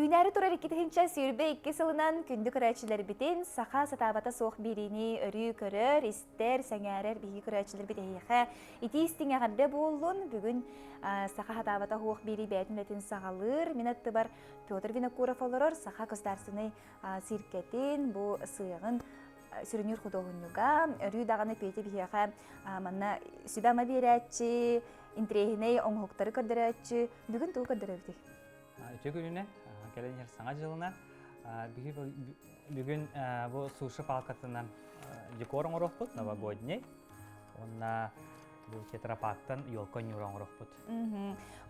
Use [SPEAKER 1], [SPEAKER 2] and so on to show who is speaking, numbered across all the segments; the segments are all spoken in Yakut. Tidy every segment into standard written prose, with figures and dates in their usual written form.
[SPEAKER 1] Үүнээри турар 2022 сылынан күндү көрөөччүлэрбитин саха сатаабата суох биэриини өрүү көрөр, истэр, сэҥээрэр биһиги көрөөччүлэрбит эһиэхэ итии истиҥ эҕэрдэ буоллун. Бүгүн саха сатаабата суох биэрии бэйэтин үлэтин саҕалыыр. Мин аттыбар Петр Винокуров олорор, саха государственнай циркэтин, бу сыаҕын сүрүннүүр худуоһунньуга. Өрүү даҕаны Петя биһиэхэ манна сүбэ-ама биэрээччи, интэриэһинэй оҥоһуктары көрдөрөөччү. Бүгүн тугу көрдөрөбүтүй?
[SPEAKER 2] Үтүө күнүнэн, кэлэн иһэр Саҥа дьылына. Бүгүн бу суши палкатынан декор оҥоруохпут, новогодний. Уонна бу тетрапактан елка ньуура оҥоруохпут.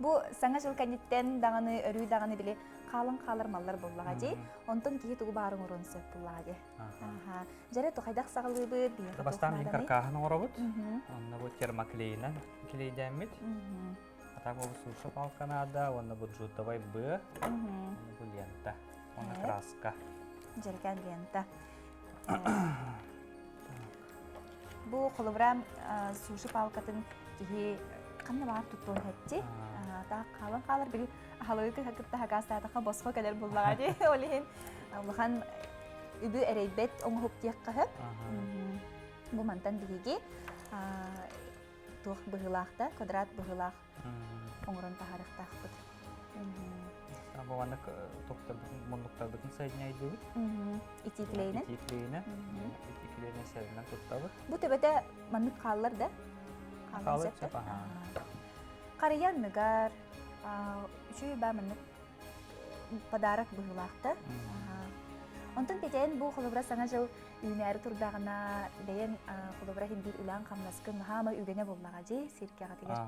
[SPEAKER 1] Бу Саҥа дьыл кэнниттэн даҕаны, өрүү даҕаны били хаалан хаалар маллар буоллаҕа дии. Онтон киһи тугу баарын оҥоруон сөп буоллаҕа дии. Дьэрэ тухайдах саҕалыыбыт, биһиэхэ
[SPEAKER 2] Бастаан мин каркааһын оҥоробут. Онно бу термоклейынан клейдээммит. А так бу суша палка наада, уонна бу джутовай быа, уонна бу лента, уонна краска.
[SPEAKER 1] Дьэрикээн лента. Бу холобура суши палкатын киһи ханна баар туттуон хэтти. Таах хаалан хаалар били аһалыгы кытта хакаастаатахха босхо кэлэр буллаҕа дии. Ол иһин улахан үбү эрэйбэт оҥоһук диэххэ сөп. Бу мантан биһиги туох быһыылаах да квадрат быһыылаах оҥорон таһаарыахтаахпыт.
[SPEAKER 2] Бу маннык тохторбутун муннуктарбытын соединяйдыбыт.
[SPEAKER 1] Итии клейинэн.
[SPEAKER 2] Итии клейинэн. Итии клейинэн сэринэн туттабыт.
[SPEAKER 1] Бу төбөтө маннык хааллар да?
[SPEAKER 2] Хаалар сөп,
[SPEAKER 1] Харыйа анныгар үчүгэй баа маннык подарок быһыылаах да. Онтон Петяйын бу холобура Саҥа дьыл үүнээри турдаҕына бэйэҥ холобура иһин биир үлэҥ-хамнаскын хаама үгэнэ буоллаҕа дии циркэҕитигэр.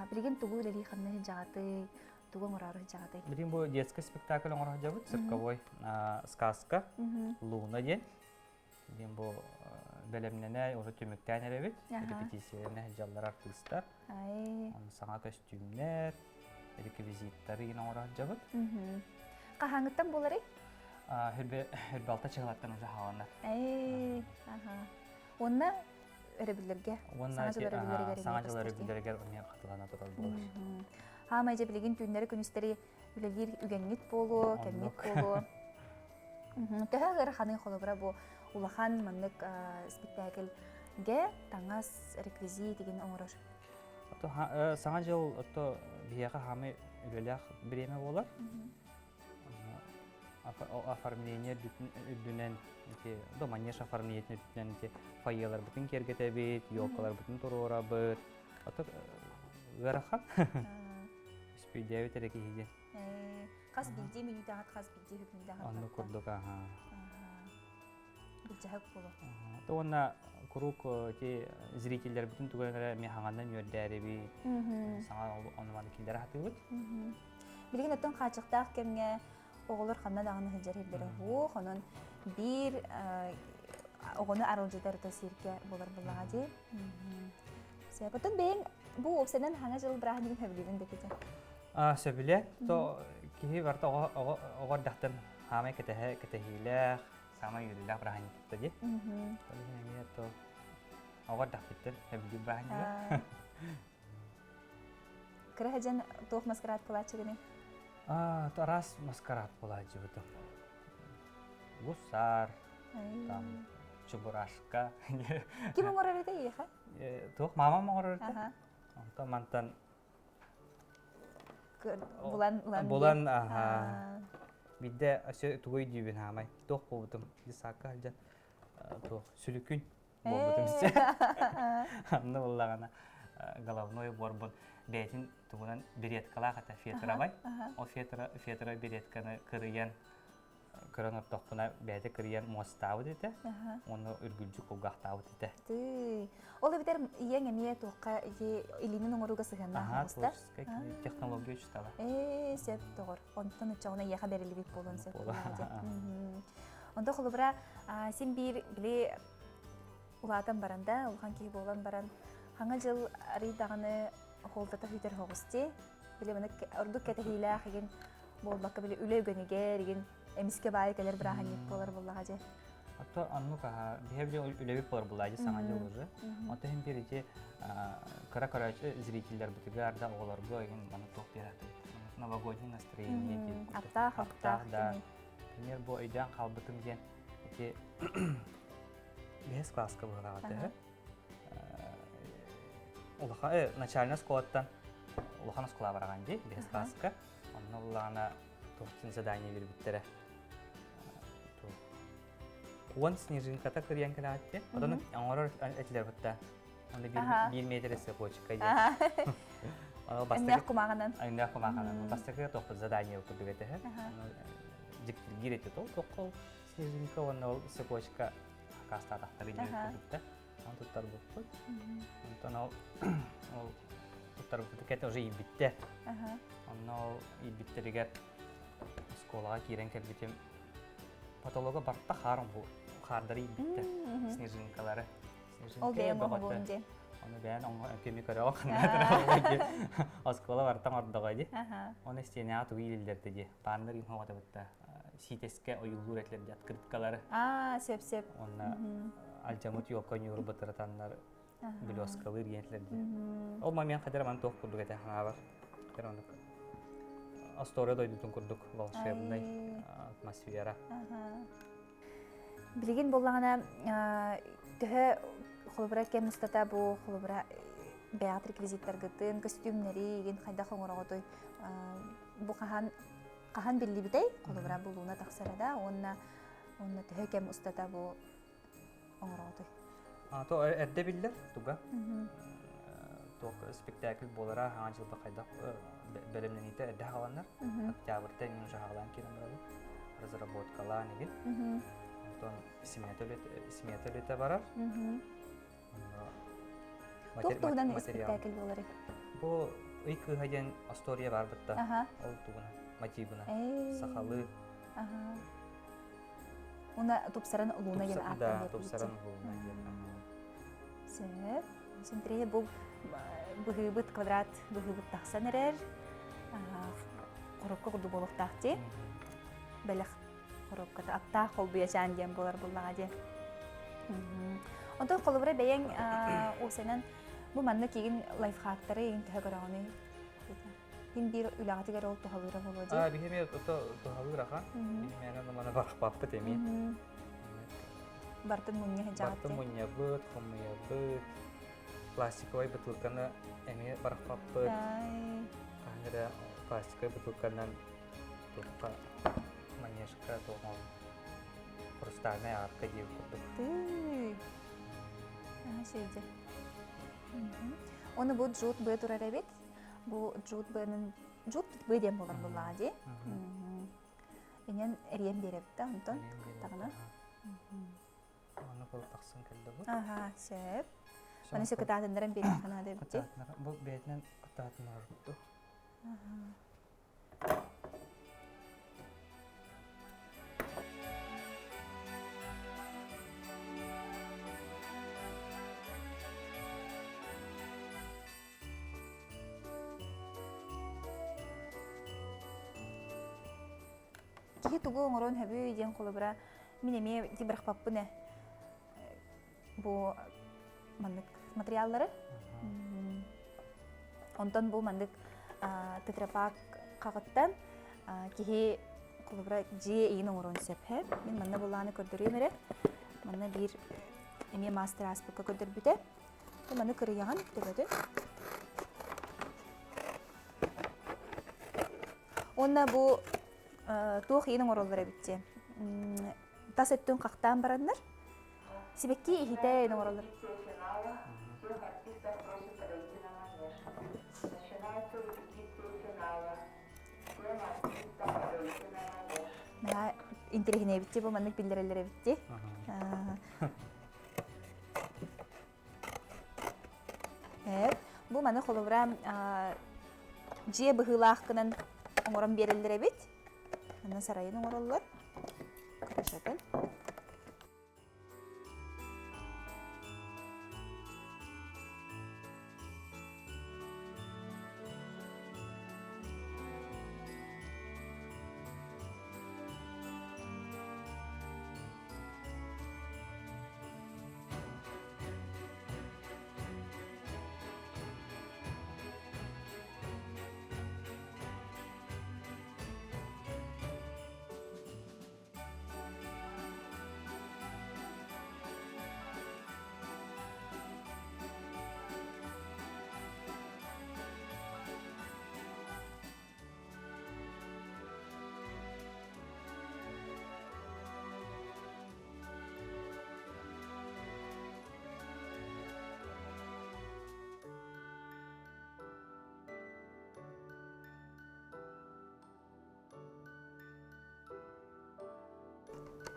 [SPEAKER 1] Билигин тугу үлэлии хамнаһы дьаҕатый, тугу оҥороору дьаҕатый?
[SPEAKER 2] Билигин бу детский спектакль оҥоро сылдьабыт, цирковой сказка «Луна» диэн. Диэн бу бэлэмнэнэ уже түмүктээн эрэбит. Репетицияларына сылдьаллар артыыстар. Саҥа көстүүмнэр, реквизиттары оҥоро сылдьабыт.
[SPEAKER 1] Хаһааҥҥыттан буоларый?
[SPEAKER 2] Хүрбалта чыһылаттан уже хааланар.
[SPEAKER 1] Ээ, аха. Уонна өрөбүллэргэ,
[SPEAKER 2] саҥа дьыл өрөбүллэригэр саҥа дьыл өрөбүллэригэр эмиэ хатылана турар буолар.
[SPEAKER 1] Хаамай дьэ билигин түүннэри-күнүстэри үлэлиир үгэҥҥит буолуо, кэмҥит буолуо. Төһө ыараханый холобура бу улахан маннык спектакльгэ таҥас, реквизит игин оҥорор?
[SPEAKER 2] Саҥа дьыл ото биһиэхэ хаамай үлэлээх бириэмэ буолар. Оформление үрдүнэн ити доманеж оформлениетин үрдүнэн ити фойеларбытын киэргэтэбит, елкаларбытын туруорабыт. Ото ыарахан. Үспүйдээбит эрэ киһи диэн.
[SPEAKER 1] Хас биирдии мүнүүтэҕит, хас биирдии хүннэҕит.
[SPEAKER 2] Оннук курдук, аха.
[SPEAKER 1] Былдьаһык буолуо.
[SPEAKER 2] Уонна куруук ити зрителлэрбитин тугу эрэ эмиэ хаҥанан үөрдээрибит, саҥа ону-маны киллэрэ сатыыбыт.
[SPEAKER 1] Билигин оттон хааччахтаах кэмҥэ оҕолор ханна даҕаны сылдьар сирдэрэ суох, онон биир оҕону аралдьытар то сиргэ буолар буоллаҕа дии. Сөп. Оттон бэйэҥ бу уопсайынан Саҥа дьыл бырааһынньыгын сөбүлүүгүн дэтитэ?
[SPEAKER 2] Сөбүлэ. То киһи барыта оҕо оҕо эрдэхтэн хаамай кэтэһэ кэтэһиилээх, саамай үөрүүлээх бырааһынньыкта дии. Ол иһин эмиэ то оҕо эрдэхпиттэн сөбүлүүр бырааһынньыга.
[SPEAKER 1] Кыра сылдьан туох маскарад буолааччыгыный?
[SPEAKER 2] Араас маскарад буолааччыбытым. Гусар, там чебурашка.
[SPEAKER 1] Ким оҥорор этэ эйиэхэ?
[SPEAKER 2] Туох мамам оҥорор этэ. Онтон мантан
[SPEAKER 1] булан
[SPEAKER 2] булан булан аха биирдэ өссө тугу өйдүүбүн хаамай туох буолбутум десакка сылдьан туох сүлүкүн буолбутум анны буллаҕына головной уборбун бэйэтин тугунан береткалаах этэ фетровай ол фетра фетра беретканы кырыйан көрөн ортохпуна бэйэтэ кырыйан муостаабыт этэ уонна үргүлдьү кулгаахтаабыт этэ.
[SPEAKER 1] Тыы. Ол эбэтэр ийэҥ эмиэ туохха ити илиинин оҥорууга сыһыаннаах
[SPEAKER 2] Аха, творческая технология учутала.
[SPEAKER 1] Ээ, сөп доҕор. Онтон оччоҕуна ийэхэ бэриллибит буолуон сөп. Онто холобура син биир били улаатан баран да, улахан киһи буолан баран хаҥа дьыл арый даҕаны холтата хүйтэр хоҕус дии. Били маны ордук кэтэһиилээх игин буолбакка били үлэ үгэнигэр игин эмискэ баайы кэлэр бырааһынньык буолар буоллаҕа дьэ.
[SPEAKER 2] Ото оннук аха биһэ били үлэбит буолар булаадьы саҥа дьыл уже. Ото иһин биир ити кыра көрөөччү зрителлэрбитигэр да оҕолорго игин маны туох биэрэтибит. новогодний настроение диэн курдук.
[SPEAKER 1] Аптаах, аптаах
[SPEAKER 2] да. Пример бу өйдөөн хаалбытым диэн ити бэһис класска быһылаҕа төһө улахан начальная школаттан улахан оскуола бараҕан дии бэһис класска онно буллаҕына туохтун задание биэрбиттэрэ уон снежинката кырыйан кэлээччи отон оҥорор этилэр бытта Аны биир метр цепочка диэн.
[SPEAKER 1] Өҥнөөх кумааҕынан.
[SPEAKER 2] Өҥнөөх кумааҕынан. Бастакы туохпут задание курдук этэ. Дьиктиргиир этэ ол туохха ол снежинка уонна ол цепочка акаастаатахтары диэн курдук да. Оны туттарбыппыт. Онтон ол ол туттарбыт кэтэ уже иирбиттэр. Онно ол иирбиттэригэр оскуолаҕа киирэн кэлбитим потолога барта хаар хаардары иирбиттэр снежинкалары.
[SPEAKER 1] Ол бэйэҥ оҥоһугун дии.
[SPEAKER 2] Ону бэйэн көмө көрөҕө ханна дии. Оскуола бартан ордоҕо дии. Оны истиэнэҕэ тугу иилиллэрдэ дии. Пааннар иин хоҕотабытта сиитеске ойуулуур этилэр дии открыткалары.
[SPEAKER 1] Аа, сөп-сөп.
[SPEAKER 2] Онна алдьамыт юокка ньууру бытыратаннар блескалыыр диэн этилэр дии. Ол момент хадара ман туох курдук этэ хаҥаабар. Оннук Астория дойдутун курдук волшебный атмосфера.
[SPEAKER 1] Билигин буоллаҕына төһө холобура кэм устата бу холобура бэйэҕит реквизиттаргытын, көстүүмнэри игин хайдах оҥороҕутуй? Бу хаһан хаһан биллибитэй? Холобура бу луна тахсара да уонна уонна төһө кэм устата бу оҥороҕутуй?
[SPEAKER 2] То эрдэ биллэр туга. Туох спектакль буолара хаҥа дьылба хайдах бэлэмнэниитэ эрдэ хааланнар. Октябрьта иҥин уже хаалаан киирэн барабыт. Разработкалаан игин. Онтон смета үлэтэ барар.
[SPEAKER 1] Туох туһунан спектакль буоларый?
[SPEAKER 2] Бу Ый кыыһа диэн история бар бытта. Ол тугунан, мотивынан. Сахалыы.
[SPEAKER 1] Уна тупсаран улууна диэн ааттан
[SPEAKER 2] Да, тупсаран улууна диэн.
[SPEAKER 1] Сөп. Сентрея бу быһыыбыт квадрат быһыыбыт тахсан эрэр. Коробка курдук буолуохтаах дии. Бэлэх коробката аптаах холбуйачаан диэн буолар буллаҕа диэн. Онтон холобура бэйэҥ уусанан бу манна кигин лайфхактары игин төһө көрөҕүнүй? Хин биир үлэҕитигэр ол туһалыыра буолуо дии.
[SPEAKER 2] Аа, биһиэми ото туһалыыр аха. Биһиэми мана барахпаппыт эми.
[SPEAKER 1] Бартын мунньа сылдьаҕыт.
[SPEAKER 2] Бартын мунньабыт, хомуйабыт. Пластиковай бытылканы эмиэ барахпаппыт. Хаһан эрэ пластиковай бытылканан туохха манежка туох хрустальная арка диир курдук.
[SPEAKER 1] Тыы. Аха сиэдьэ. Оны бу джут быа турар эбит. Бу джут быанын джут быа диэн буолар буллаҕа дии. Инэн эриэн биэрэбит да онтон таҕына.
[SPEAKER 2] Аны кыл тахсан кэлдэ бу.
[SPEAKER 1] Аха, сөп. Маны сөп кытаатыннаран биэриэххэ наада эбит дии.
[SPEAKER 2] Бу бэйэтинэн кытаатыннарар
[SPEAKER 1] Киһи тугу оҥоруон сөбүй диэн холобура мин эмиэ ити бырахпаппын ээ бу маннык материаллары онтон бу маннык тетрапак хаҕыттан киһи холобура дьиэ иин оҥоруон сөп мин манна булааны көрдөрүөм эрэ манна биир эмиэ мастер ааспыкка көрдөрбүтэ Маны кырыйаҕын төбөтүн. Уонна бу туох иин оҥороллор эбит диэн. Тас өттүн хахтаан бараннар сибэкки иһитэ иин оҥороллор. Наһаа интэриэһинэй бу маннык биллэрэллэр эбит дии. Бу маны холобура дьиэ быһыылаах гынан оҥорон биэрэллэр эбит. Манна сарайын оҥороллор. Крышатын.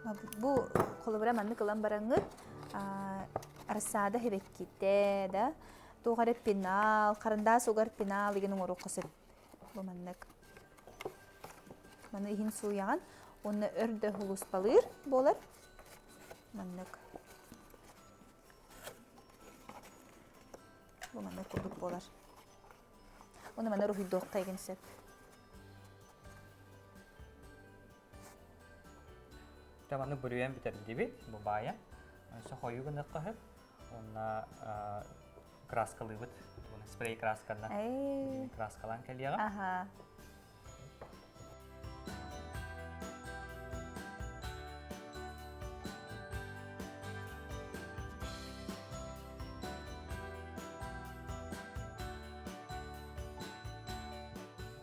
[SPEAKER 1] Бу холобура маннык ылан бараҥҥыт рассада хэбэккитэ да туох эрэ пенал, харандаас угар пенал деген оҥоруохха сөп. Бу маннык. Маны иһин сууйаҕын уонна өр да хулуспалыыр буолар. Маннык. Бу маннык курдук буолар. Уонна маны уруһуйдуохха игин сөп.
[SPEAKER 2] Маны бүрүйэн бүтэрдибит бу баайа. Өссө хойуу гыныахха сөп. Уонна краскалыыбыт. Спрей красканан краскалаан кэлиэҕэ.
[SPEAKER 1] Аха.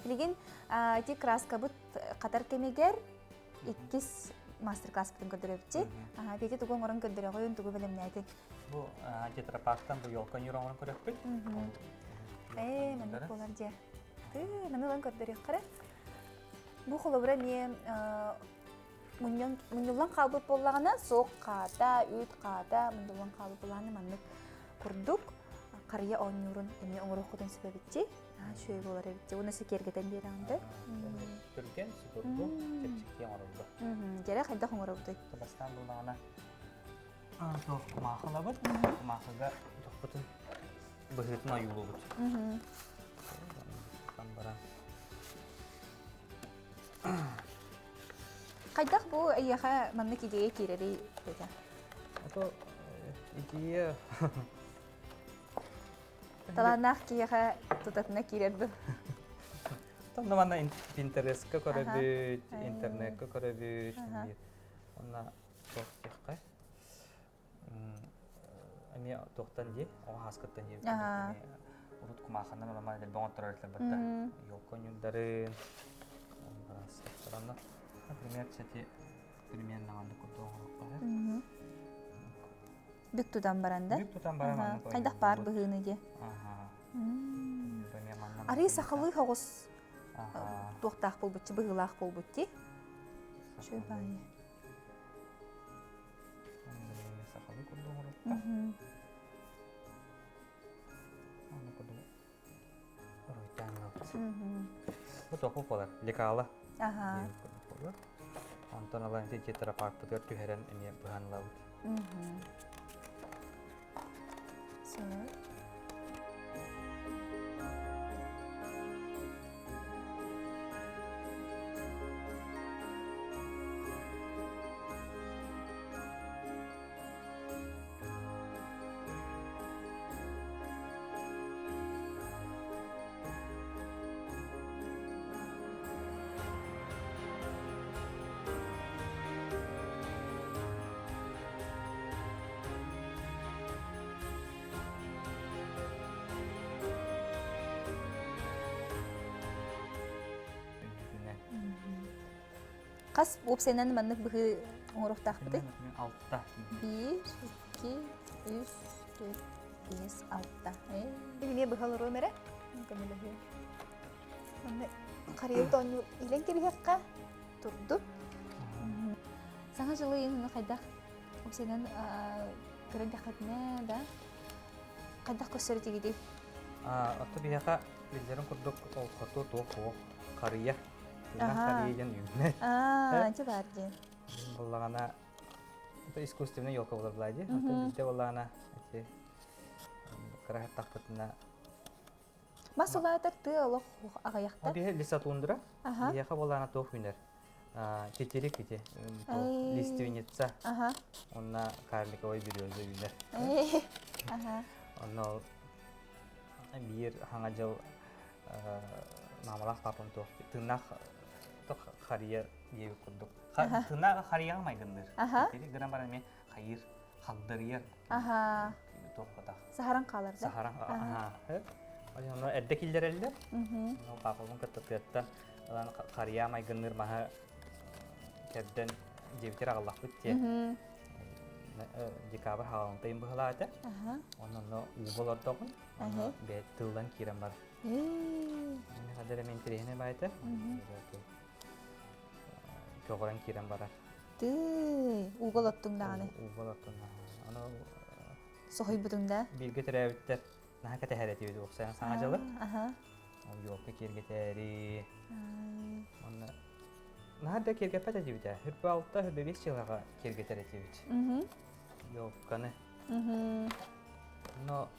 [SPEAKER 1] Билигин ити краскабыт хатар кэмигэр иккис мастер-класспытын көрдөрөбүтчи. Петя тугу оҥорон көрдөрөҕүн, тугу бэлэмнээтиҥ?
[SPEAKER 2] Бу тетрапактан бу елка оҥорон көрөппүт.
[SPEAKER 1] Ээ, маннык буолар дьэ. Маны ылан көрдөрүөххэ эрэ. Бу холобура эмиэ мунньуллан хаалбыт буоллаҕына, суох хаата, үүт хаата мунньуллан хаалбыт буоллаҕына маннык курдук харыйа оонньуурун эмиэ оҥоруоххутун сөп эбитчи. Үчүгэй буолар эбит. Уонна киэргэтэн биэрэҕин да.
[SPEAKER 2] Түргэн, судургу, чэпчэки оҥороллор.
[SPEAKER 1] Дьэрэ хайдах оҥоробутуй?
[SPEAKER 2] Бастаан буллаҕына туох кумаахы ылабыт. Кумаахыга туохпутун быһыытын ойуулуубут. Баран.
[SPEAKER 1] Хайдах бу эйиэхэ маннык идея киирэрий дэтэ?
[SPEAKER 2] Это идея
[SPEAKER 1] Талааннаах киһиэхэ тутатына киирэр бу.
[SPEAKER 2] Онно манна Pinterest-ка көрөбүт, интернекка көрөбүт. Онно туох диэххэ эмиэ туохтан дии, оҕо ааскыттан дии. Урут кумааханнан оламан элбэх оҥотторор этилэр батта. Елка ньурдарын, например, кстати, примерно маннык курдук оҥоруохха
[SPEAKER 1] Бүк тутан баран да?
[SPEAKER 2] Бүк тутан баран маннык
[SPEAKER 1] Хайдах баар быһыыны дии? Арыы сахалыы соҕус туохтаах буолбут быһыылаах буолбут дии. Үчүгэй баайы.
[SPEAKER 2] Сахалыы курдук оҥоруохха. Аны курдук оруйтаан ылабыт. Бу току буолар, лекала. Онтон ылан ити тетрапакпытыгар түһэрэн эмиэ быһан ылабыт.
[SPEAKER 1] Хас уопсайынан маннык быһыы оҥоруохтаахпытый?
[SPEAKER 2] Алта.
[SPEAKER 1] Биир, икки, үс, түөрт, биэс, алта. Эмиэ быһа олоруом эрэ. Көмөлөһүө. Манна харыйабыт оонньуу илэн кэбиһиэххэ турду. Саҥа дьылы ыйын хайдах уопсайынан көрөн дэххитинэ да хайдах көрсөр этигитий?
[SPEAKER 2] Отто биһиэхэ биллэрин курдук ол хоту туох суох харыйа. Харыйа диэн үүннэ.
[SPEAKER 1] Аа, ити баар диэн.
[SPEAKER 2] Буллаҕына это искусственный елка буолар былаа дии. Оттон биирдэ буоллаҕына ити кыра тахпытына
[SPEAKER 1] Мас улаатар тыа олох аҕыйахтар.
[SPEAKER 2] Биһи лесотундра. Биһиэхэ буоллаҕына туох үүнэр? Тетерик ити лиственница. Онно карликовай береза үүнэр. Онно ол биир хаҥа дьыл маамалаах папам туох тыыннаах харыйа диэбит курдук. Тыыннаах харыйаҕа майгынныыр. Тетерик гынан баран эмиэ хайыыр, халдарыйар. Туох батах.
[SPEAKER 1] Саһаран хаалар да?
[SPEAKER 2] Саһаран, аха. Онно эрдэ киллэрэллэр. Онно папабын кытта тыаттан ылан харыйа майгынныыр маһы кэрдэн дьиэбитигэр аҕаллахпыт диye. Декабрь хаалантайын быһылаата. Онно уу олордоҕун. Онно бэйэ тыллан киирэн бар. Хадара мен интэриэһинэй баайта. Көҕөрөн киирэн барар.
[SPEAKER 1] Тыый, ууга олоттуҥ даҕаны.
[SPEAKER 2] Ууга олоттуҥ даҕаны. Аны
[SPEAKER 1] Соһуйбутуҥ да?
[SPEAKER 2] Бииргэ төрөөбүттэр наһаа кэтэһэр этибит уопсайан саҥа дьылы. Ол елка киэргэтээри. Онно наһаа да киэргэппэт этибит ээ. Хүрбэ алта, хүрбэ биэс дьылаҕа киэргэтэр этибит. Елканы. Но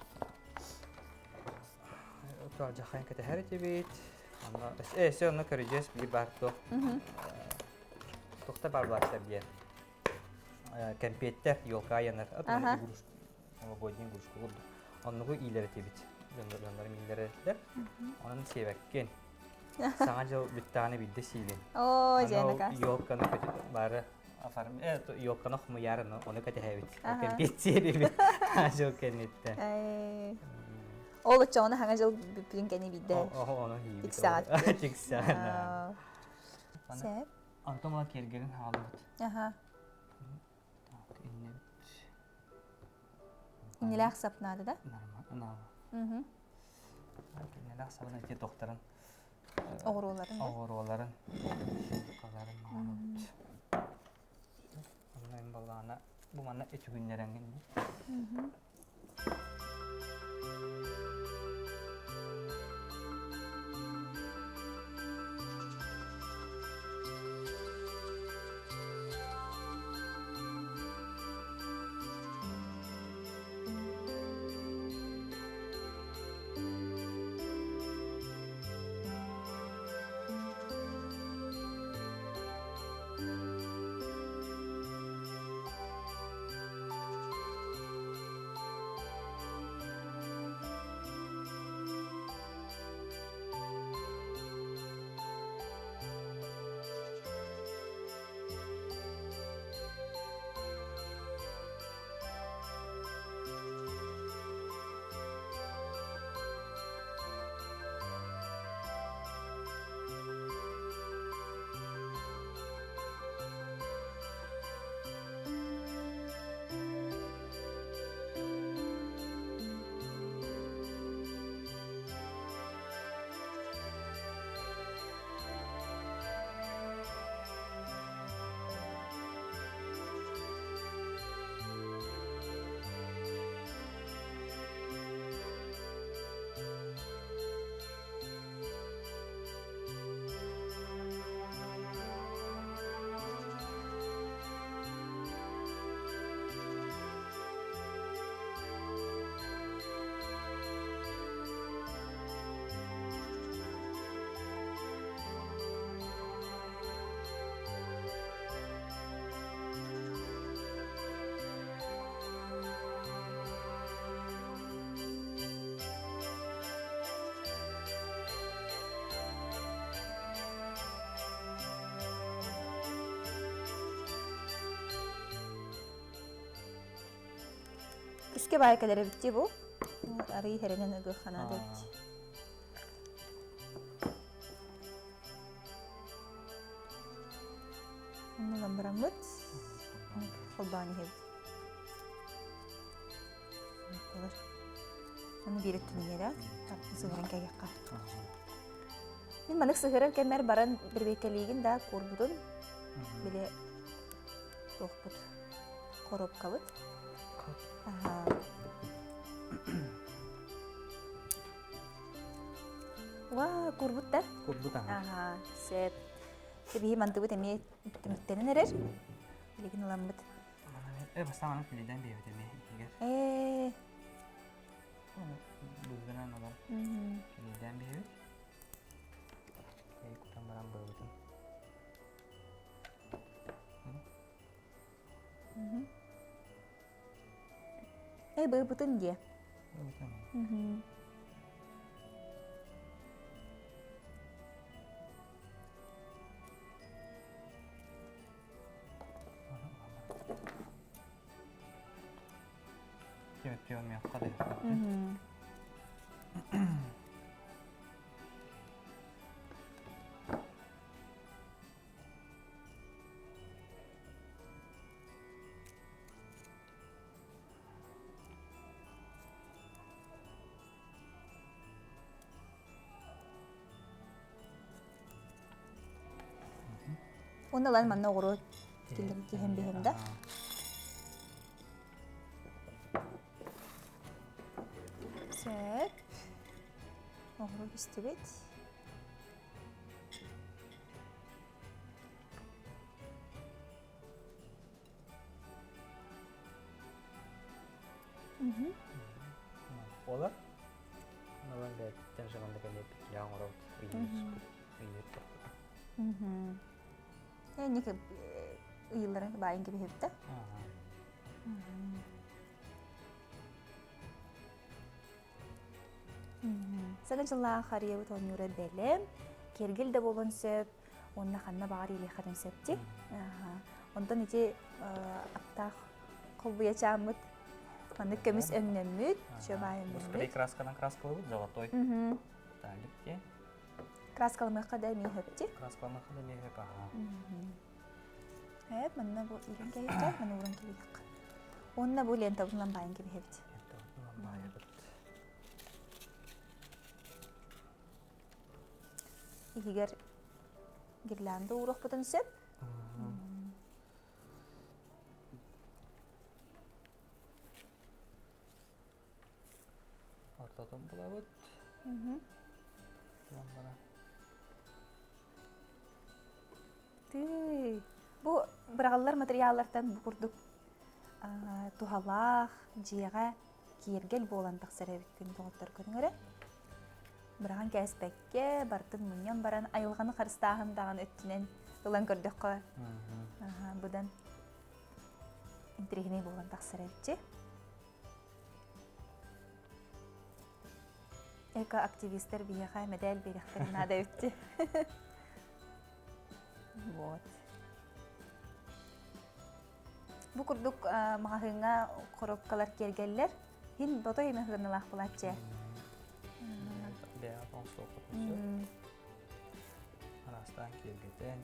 [SPEAKER 2] Туалдьахайын кэтэһэр этибит. Онно э, онно көрүдьүөс биир баар туох туохта баар буолааччылар диэн кэмпиэттэр елка айанар новогодний игрушка курдук оннугу иилэр этибит дьоннорум иилэр этилэр онон сиэбэккин саҥа дьыл бүттэҕинэ биирдэ сиигин
[SPEAKER 1] оо дьиэнэка
[SPEAKER 2] елканы бары елканы хомуйаарын ону кэтэһэбит кэмпиэт сиэрибит дьыл кэнниттэн
[SPEAKER 1] ол оччоҕуна саҥа дьыл бүппүтүн кэннэ биирдэ
[SPEAKER 2] ону
[SPEAKER 1] тиксэҕит
[SPEAKER 2] тиксэҕин
[SPEAKER 1] Сөп.
[SPEAKER 2] Онтон ыла киэргэлин хаалыбыт.
[SPEAKER 1] Аха.
[SPEAKER 2] Так, иннибит.
[SPEAKER 1] Иннилээх сап наада да?
[SPEAKER 2] Нормально.
[SPEAKER 1] Мгм.
[SPEAKER 2] Иннилээх сабын ити тохтарын.
[SPEAKER 1] Оҕуруоларын.
[SPEAKER 2] Оҕуруоларын. Шилкаларын оҥоробут. Онно балаана бу манна үтүгүннэрэҥҥин.
[SPEAKER 1] Үскэ баай кэлэр эбит дии бу. Арый хэрэнэн ыгыахханаада эбит. Онно ламбараммыт. Холбоон иһэбит. Ону биир өттүнүгэр сыһыран кэйиэххэ. Мин маннык сыһырар кэммэр баран бирбиэккэлиигин да куурбутун били туохпут коробкабыт. Ва, курбут да?
[SPEAKER 2] Курбут аха.
[SPEAKER 1] Аха, сөп. Биһи мантыбыт эмиэ түмүктэнэн эрэр. Билигин ыламмыт.
[SPEAKER 2] Э, бастаан аны күлүдэн биэбит эмиэ иһигэр.
[SPEAKER 1] Ээ.
[SPEAKER 2] Быһыгынан олор күлүдэн биэбит. Эй, кутан баран быыбытын.
[SPEAKER 1] Э, быыбытын диэ.
[SPEAKER 2] Быыбытын.
[SPEAKER 1] Уонна ылан манна оҕуруо Киллэрин тиһэн биһэм да. Сөп. Оҕуруо бистибит.
[SPEAKER 2] Буолар. Онон бэйэттэн жаман да кэлиэппит киһи оҥоробут ыйыыр ыйыыр
[SPEAKER 1] Энник ыйылларын баайын кэбиһэбит да. Саҥа дьыллаах харыйабыт оонньуура бэлэм, киэргэл да буолуон сөп, уонна ханна баҕар иилиэххитин сөп дии. Онтон ити аптаах холбуйачааммыт маннык көмүс өҥнөммүт, чөбаай өҥнөммүт.
[SPEAKER 2] Спрей красканан краскалабыт, золотой. Талик дии.
[SPEAKER 1] Краскаламыахха да эмиэ сөп дии.
[SPEAKER 2] Краскаламыахха да эмиэ сөп, аха.
[SPEAKER 1] Эп, манна бу иирэн кэһиэххэ, манна ууран кэбиһиэххэ. Уонна бу лентабытынан баайан кэбиһэбит.
[SPEAKER 2] Лентабытынан баайабыт.
[SPEAKER 1] Иһигэр гирлянда ууруохпутун сөп.
[SPEAKER 2] Ортотун булабыт.
[SPEAKER 1] Тыый. Бу быраҕыллар материаллартан бу курдук туһалаах дьиэҕэ киэргэл буолан тахсар эбиккин доҕоттор көрүҥ эрэ. Быраҕан кээспэккэ, бартын мунньан баран айылҕаны харыстааһын даҕаны өттүнэн ылан көрдөххө быдан интэриэһинэй буолан тахсар эбитчи. Эко-активистар биһиэхэ мэдээл биэриэхтэрин наада эбитчи. Вот. Бу курдук маҕаһыыҥҥа коробкалар киэргэллэр. Хин ботой эмэ сыаналаах булааччы.
[SPEAKER 2] Бэйэҕэ оҥостуоххут Араастаан киэргэтэн.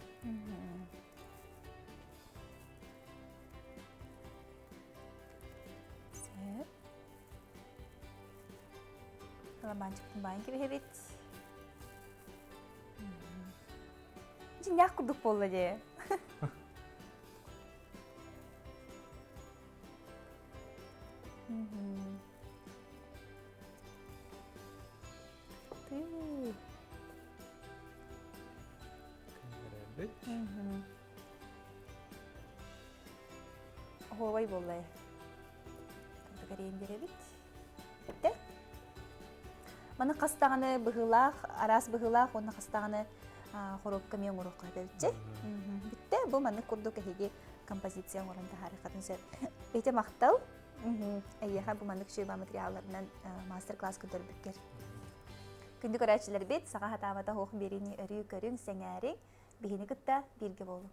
[SPEAKER 1] Сөп. Аламаанчыктын баайын кэбиһэбит. Дьиҥнээх курдук буолла дии. Ты.
[SPEAKER 2] Күндөрөбүт.
[SPEAKER 1] Оһуобай буолла. Кырдык биэрэбит. Бүттэ. Маны хас даҕаны быһыылаах, араас быһыылаах уонна хас даҕаны хоруопка эмиэ оҥоруохха сөп Бүттэ. Бу маннык курдук эһиги композиция оҥорон таһаарыаххытын сөп. Ити махтал. Эйиэхэ бу маннык үчүгэй материалларынан мастер-класс көрдөрбүккэр. Күндү көрөөччүлэрбит, саха хатаабата суох биэриини өрүү көрүҥ, сэҥээриҥ, биһини кытта бииргэ буолуҥ.